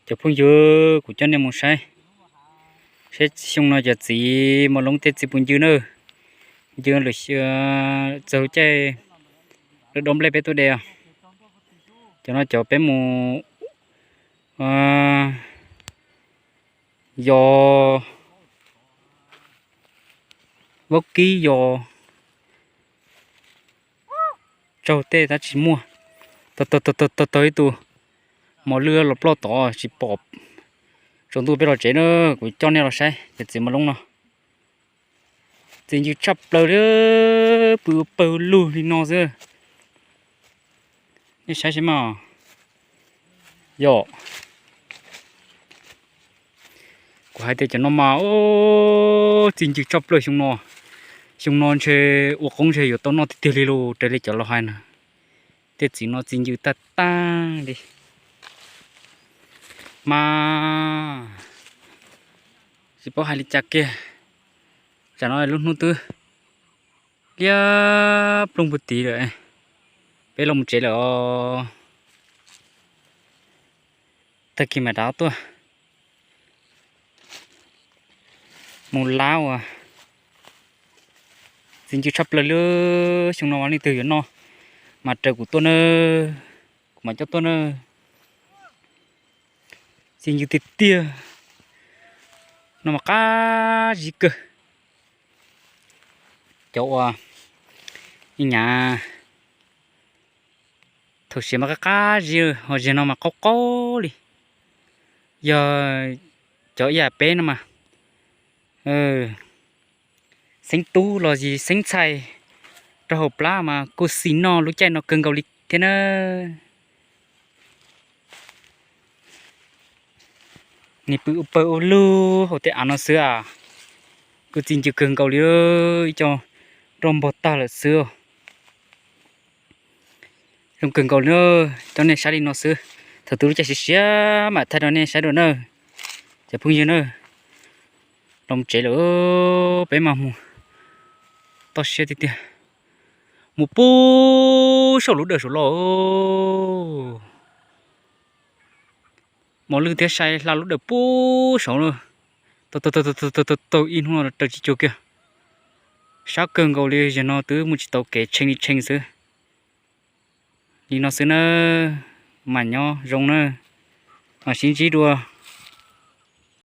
Cov phooj ywg, kuv coj nej mus saib, saib xyoo no cov txiv mos loob tej txiv puas ncw na. Ncw lawm, txog lub caij lawv dob nplej peb tuaj de. Cov no cov peb mus yos vaub kib, yos tsaug tej tab tsis muaj. Tau tau ib tug mos lwj los ploj tod tsis pom. Tsaus ntuj peb los tsev na, kuv coj nej los saib cov txiv mos loob no. Txiv ncw tshaj plaws li, pw ua pawg lug li no xwb. Nej saib seb mas. Yog kuv hais tias cov no mas, txiv ncw tshaj plaws xyoo no. Xyoo no ntshe ua qoob ntshe yuav tau noj tiag tiag li lauj, raws li cov laus hais na. Tej txiv no txiv ncw tag tag li. Mas tsis paub hais li cas kiag, tsam no lub hnub twb liab ploog puag tid lawm. Peb los mus tsev lawm os. Tag kis mam rov tuaj mus lab uas txiv ncw tshaj plaws li. Xyoo no leej twg yuav noj mas raws kuv tuaj na, kuv mam coj tuaj na. Txiv ncw tiag tiag, no mas qab zib kawg. Cov uas ib nyuag thaum siav mas qab qab zib, ho zaum no mas qaub qaub li. Yog cov ib yam peb no mas xeeb tub los sis xeeb ntxhais rau hauv plab mas kuj xis noj lub caij no kawg nkaus li thiab na. Nws pw ua pawg ua lug hauv tej av no xwb as. Kuj txiv ncw kawg nkaus li, ib co nroj npog tag lawm xwb. Zoo kawg nkaus li, coj nej saib li no xwb. Thaum twg lub caij siav siav mam thaij rau nej saib dua na. Cov phooj ywg na, los tsev lawm, peb mas mus toj siab tiag tiag. Mus puag saum lub dawm saum los, mos lwj thiab sai hla lub dawm puag saud lawm. Tau tau tau ib hnub no raws tsis cuag kiag. Sab kawg nkaus li, zaum no twb mus tsis tau kev tshee li tshee xwb. Li no xwb nawb, mam nyob zoo nawb, mam sib ntsib dua.